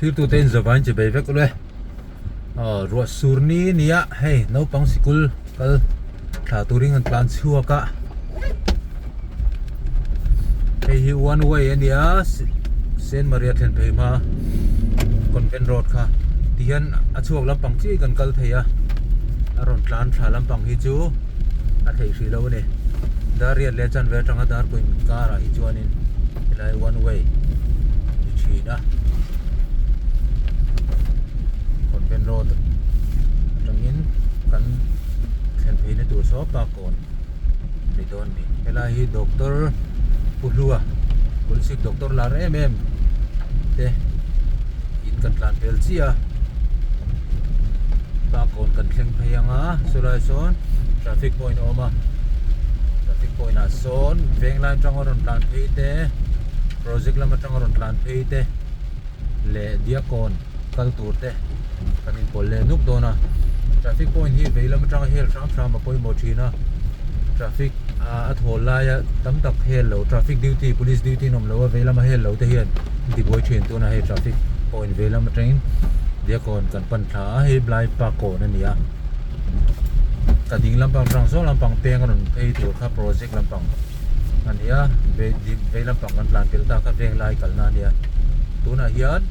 Thirtute in zavain chi bei vek ule. Aw ruah sur ni nia hei naupang sikul kal thla turin an tlan chhuak a. Hei hi one way a nia Saint Maria thlen phei hma convent road kha tihian a chhuak lampang chiah kan kal thei a a rawn tlan thla lampang hi chu a theih hrih lo a ni dar riat leh chanve atanga dar pawhin car ah hi chuanin helai one way a ni thin a convent road atangin kan thlen phei na tur saw park kawn ni dawn a ni helai hi doctor Pu Hlua Kulsik doctor lar em em te in kan tlan vel chiah a park kawn kan thleng phei ang a chulai sawn traffic point a awm a traffic point ah sawn venglai atanga rawn tlan phei te project lam atanga rawn tlan phei te leh diakawn kal tur te kan inpawlh leh nuk dawn a traffic point hi vei lam atanga hel hram hram a pawimawh thin a traffic a thawl laia tam tak hel lo traffic duty police duty an awm lo a vei lama hel lo te hian an ti buai thin tunah hei traffic point vei lam atangin diakawn kan pan thla a hei Blai park kawn a ni a ka ding lampang atang saw lampang peng a rawn phei tur kha project lampang a ni a vei lampang kan tlan tel ta kha veng lai kalna a nia tunah hian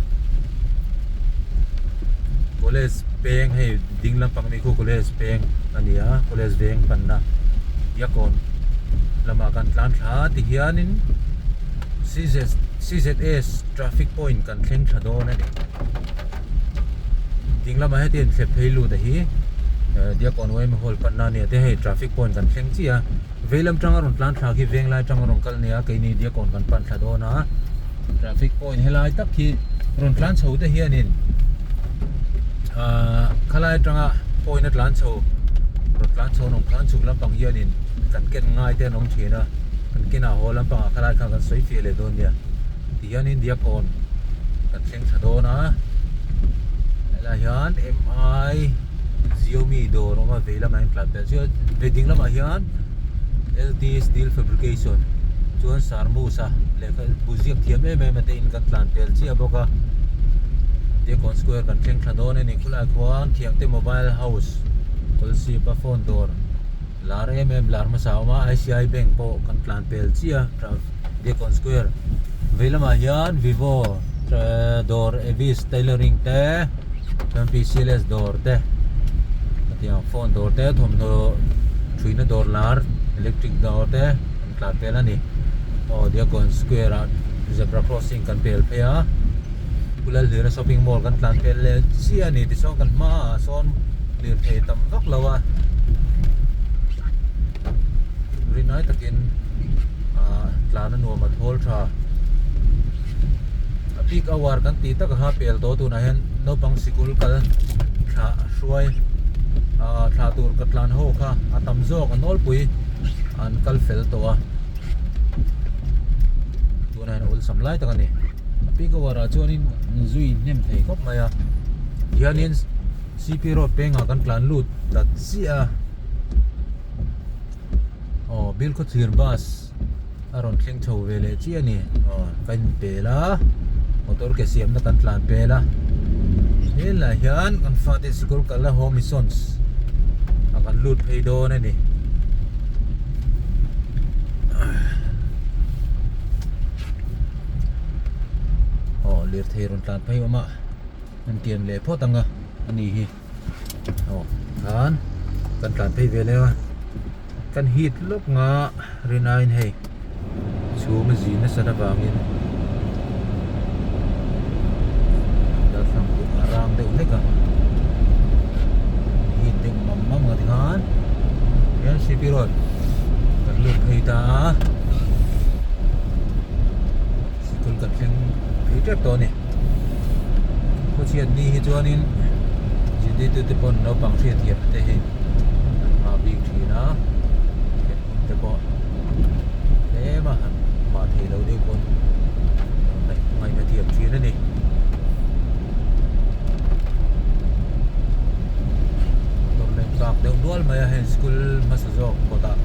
college peng hei ding lampang mi khu college peng a ni a college veng panna Diakawn lamah kan tlan thla a ti hianin C_Z_C_Z_S traffic point kan thleng thla dawn a ni ding lamah hetiang thlep phei lut a hi Diakawn yma hall panna a ni a te hei traffic point kan thleng chiah a. Veilam tanga rawn tlan thla khi venglai tanga rawn kal nia keini Diakawn kan pan thla dawn a traffic point helai tak hi rawn tlan chho te hianin ahh khalai atanga point a tlan chho rawn tlan chho an awm khan chhuk lampang hianin kan ken ngai te an awm thin a kan kenah haw lampangah khalai kha kan sawi fiah leh dawn nia tihianin Diakawn kan thleng thla dawn a helai hian M_I Xiaomi dawr awm a vei lamah hian tlan pelh chiah a vei ding lamah hian L_T steel fabrication chuan sarmus a lehkha bu ziak thiam em em a te in kan tlan pel chiah bawk a Diakawn square kan thleng thla dawn a ni khulaiah khuan Thiangte mobile house Kawlsip a phone dawr lar em em lar hmasa a awm a I_C_I bank pawh kan tlan pel chiah a Diakawn square vei lamah hian vivo dawr Avis tailoring te. Chuan P_C_L_S dawr te hetiang phone dawr te thawmhnaw thuina dawr lar electric dawr te an tlar tel a ni aw Diakawn square ah zebra crossing kan pel phei a Pulalhlira shopping mall kan tlan pel leh chiah a ni tichuan kan hmaah sawn lirthei tam vak lo a rinai takin ah tlan a nuam a thawl tha. A peak hour kan tih tak a pel tawh tunah hian naupang sikul kal thlah hruai ah thlah tur ka tlan ho kha a tam zawk a nawlpui an kal fel tawh a tunah hian awlsam lai tak a ni a peak hour ah chuanin an zui hnem thei khawp mai a tihianin C_P road pengah kan tlan lut ta chiah a aw Bilkhawthlir bus. A rawn thleng chho ve leh chiah a ni aw ka in pel a motor ke siamna kan tlan pel a helaiah hian kan fate sikul kal a home missions a kan lut phei dawn a ni aw lirthei rawn tlan phei awm a an kian leh phawt ang a ani hi aw khan kan tlan phei ve leh a. Kan hit lawk nga rinaiin hei chhum a zin nasa avangin darthlang pawh a rang deuh hlek a hit deuh mam mam a tikhan hian cp road kan lut phei ta a sikul kan thleng phei tep tawh a ni khawchhiat ni hi chuanin zirtirtu te pawn naupang hriatthiam te hi an hma bik thin a thlen hun te pawh tlem a han mah thei lo deuh pawn ngaihna thiam thin a ni. Motor leng bak deuh nual mai a heng school hmasa zawk kawtah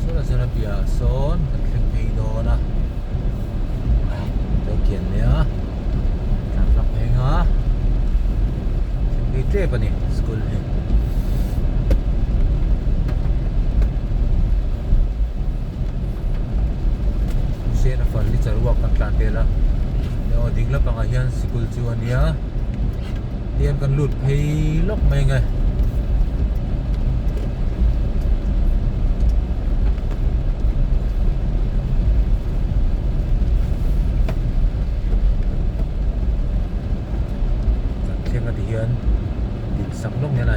sawn a sawn a piahah sawn kan thleng phei dawn a lo kian leh a tlan hlak phei ang a. tep a ni school hi. Sena furniture work kan tlan vel a aw ding lampangah hian sikul chu a nia tihian kan lut phei lawk mai ang e. Kan thleng a ti hian din sak lawk nen a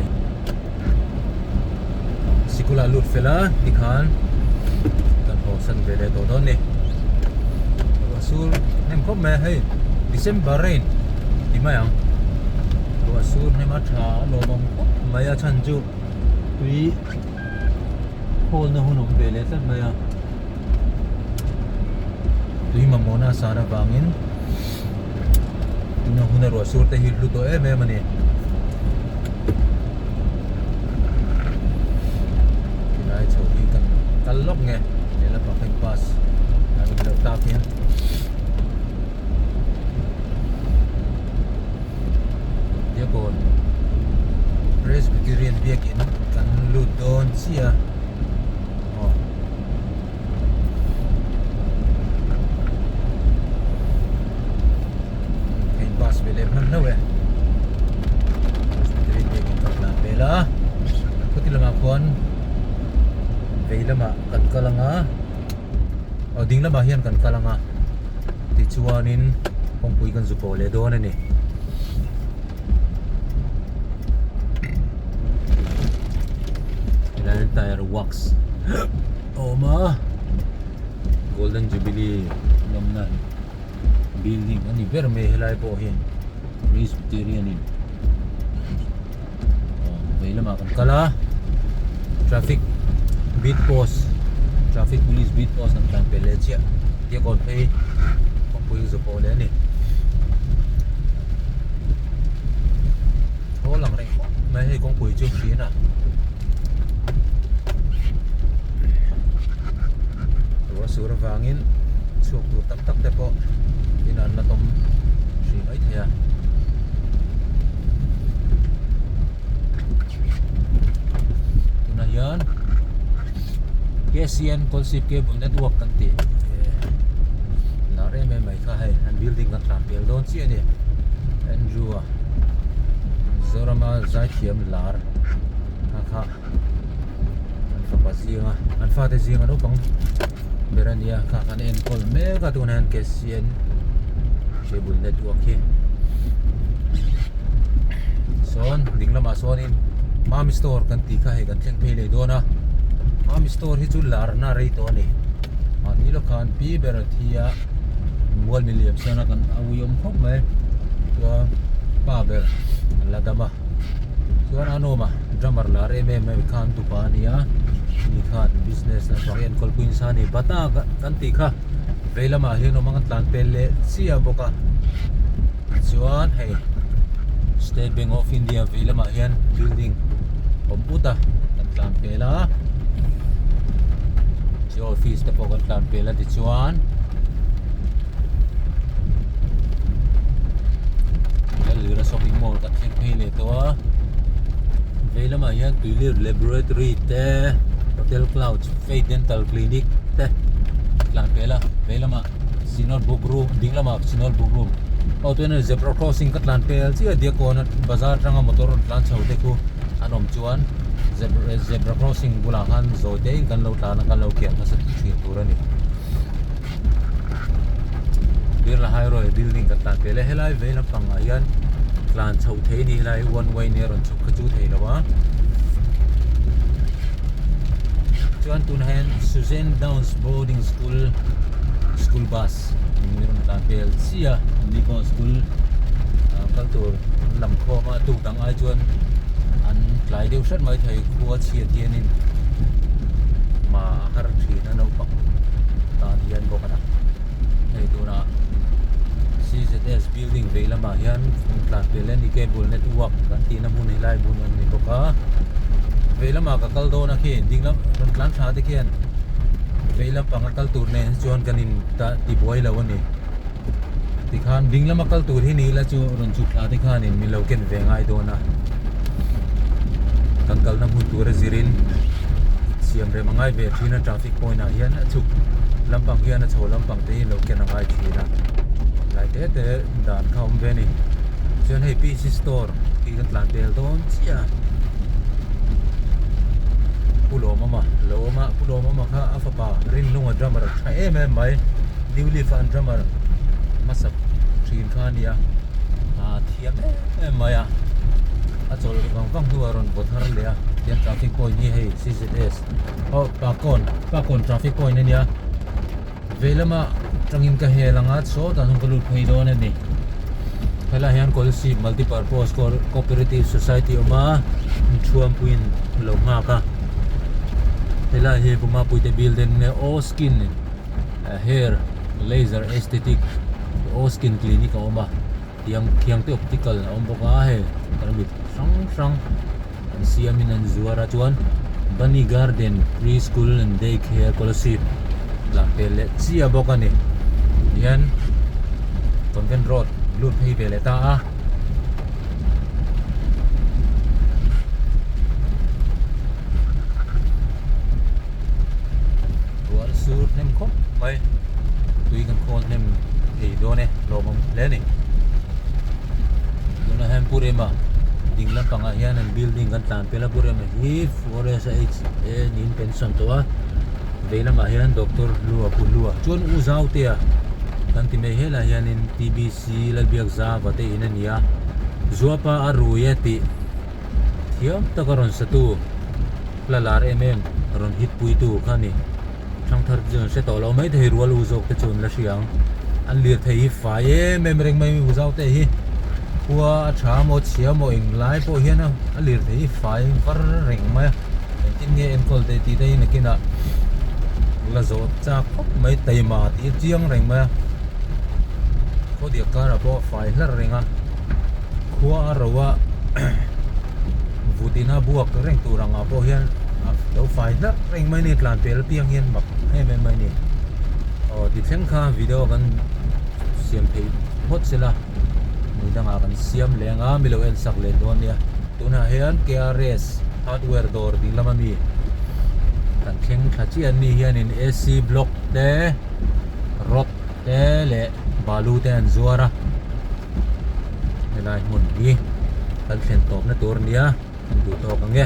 sikul ah lut fel a tikhan kan haw san ve leh tawh dawn a ni ruah sur hnem khawp mai a hei December rain ti mai ang ruah sur hnem a tha a lawmawm khawp mai a chhan chu tui khawl na hun awm ve leh tlat mai a tui mamawhna a san avangin tuna huna ruah sur te hi hlu tawh em em a ni tilai chho hi kan kal lawk nge lehlam ah khan bus a rawn loh tak hian Diakawn Presbyterian biakin kan lut dawn chiah a aw. Hei bus ve leh hman hlauh e Presbyterian biakin kan tlan vel a khawti lamah khuan vei lamah kan kal ang a aw ding lamah hian kan kal ang a tichuanin kawngpui kan zu pawh leh dawn a ni. Helai hian tyre wax a awm a golden jubilee lawmna building a ni ber mai helai pawh hi presbyterian in aw vei lamah kan kal a traffic beat post traffic police beat post an tlan pel leh chiah diakawn phei kawngpui zu pawh leh a ni thaw lang reng khawp mai hei kawngpui chu hrian a ruah sur avangin chhuak tur tam tak te pawh in an la tawm hrih mai thei a. Tunah hian KCN Kawlsip Cable Network kan tih lar em em mai kha hei an building kan tlan pel dawn chiah a ni Andrew a Zorama zaithiam lar kha kha an fapa zinga an fate zinga naupang ber a nia kha khan a enkawl mek a tunah hian KCN Cable Network hi sawn ding lamah sawnin Mami store kan tih kha hei kan thleng phei leh dawn a Mami store hi chu larna rei tawh a ni mahni lawk khan pi ber a thi a mual mi liam sawn a kan a ui awm khawp mai chuan pa ber an la dam a chuan a nawm a drummer lar em em mai khan tupa a ni a ni khan business lampang hi enkawl pui nasa a ni bata kan tih kha vei lamah hian awm ang a tlan pel leh chiah bawk a tichuan hei State Bank of India vei lamah hian building awm ut a kan tlan pel a chu office te pawh kan tlan pel a tichuan Lalira shopping mall kan thleng phei leh tawh a vei lamah hian tuilir laboratory te hotel clouds faith dental clinic te tlan pel a vei lamah synod book room ding lamah synod book room aw tuiah zebra crossing ka tlan pel chiah diakkawn bazar atanga motor rawn tlan chho te khu an awm chuan zebra zebra crossing bulah khan zawi te in kan lo tlan a kan lo kian nasa thin tur a ni. Birla Highway building kan tlan pel a helai vei lampang ah hian tlan chhoh theih a ni helai one way nia rawn chhuk kha chu thei lo a chuan tunah hian Susan Downs boarding school school bus min rawn tlan pel chiah a ni pawh school ah kal tur an lam khawm a tuk dang ai chuan an tlai deuh hret mai thei khua chhiat hianin hma a har thin a naupang tan hian bawk a na hei tunah C_Z_S building vei lamah hian tlan pel a ni cable network kan tihna hmun helai hmun a ni bawk a vei lamah ka kal dawn a khi ding lam rawn tlan thla te khian vei lampang a kal tur nen hi chuan kan in ta tibuai lo a ni tikhan ding lama kal tur hi ni ila chu rawn chhuk thla te khanin min lo ken ve ngai dawn a. Kan kalna hmun tura zirin siam rem a ngai ve thin a traffic point ah hian a chhuk lampang hian a chho lampang te hi lo ken a ngai thin a tlai te te dan kha a awm ve a ni chuan hei P C store hi kan tlan tel dawn chiah a Pu Lawmawma lo awm a Pu Lawmawma kha a fapa Rinlunga drummer tha em em mai New Leaf a an drummer hmasa thin kha a nia a thiam em em mai a. A chawlh vang vang hnuah rawn vaw thar leh a tian traffic point hi hei C_Z_S aw Pakawn Pakawn traffic point a nia vei lama tangin ka hel anga sawtah chuan ka lut phei dawn a ni helaiah hian Kolasib multi purpose cooperative society a awm a Thuampuiin a lo nghak a helai hi Pumapuite building nge O skin hair laser aesthetic O skin clinic a awm a. Tiang thiang te optical a awm bawk a hei tarmit hrang hrang an siam in an zuar a chuan Bunny Garden pre school and day care Kolasib tlan pel leh chiah bawk a ni tihian convent road lut phei ve leh ta a. Rual sur hnem khawp mai tui kan khawl hnem thei dawn e lawmawm hle a ni tunah hian Pu Rema ding lampangah hian an building kan tlan pel a Pu Rema hi forest a h a niin pension tawh a vei lamah hian doctor Hlua Pu Hlua chuan U Zautea kan ti mai helaiah hianin T B C Lalbiakzava te in a ni a Zuapa a rui e tih thiam taka rawn satu hla lar em em rawn hit puitu kha a ni. Thangthar te chuan hre tawh lo mai thei rual u zawk te chu an la hria ang. An lirthei hi fai em em reng mai u zau te hi khua a tha maw chhia maw eng lai pawh hian a lirthei hi fai var reng mai a. Engtin nge enkawl theih tih te hi nakinah la zawh chak khawp mai taima tih hi chiang reng mai a. Khawdiak karah pawh a fai hlar reng a khua a ro a Vutina buak reng tur angah pawh hian a lo fai hlarh reng mai a ni tlan pel apiang hian mak em em mai a ni aw ti thleng kha video kan siam theih phawt se la ni dangah kan siam leh anga mi lo en sak leh dawn nia tunah hian K R S hardware dawr ding lama mi kan thleng thla chiah an ni hianin A C block te rod te leh balu te an zuar a. Helai hmun hi kan thlen tawpna tur a nia kan duh tawk ang e.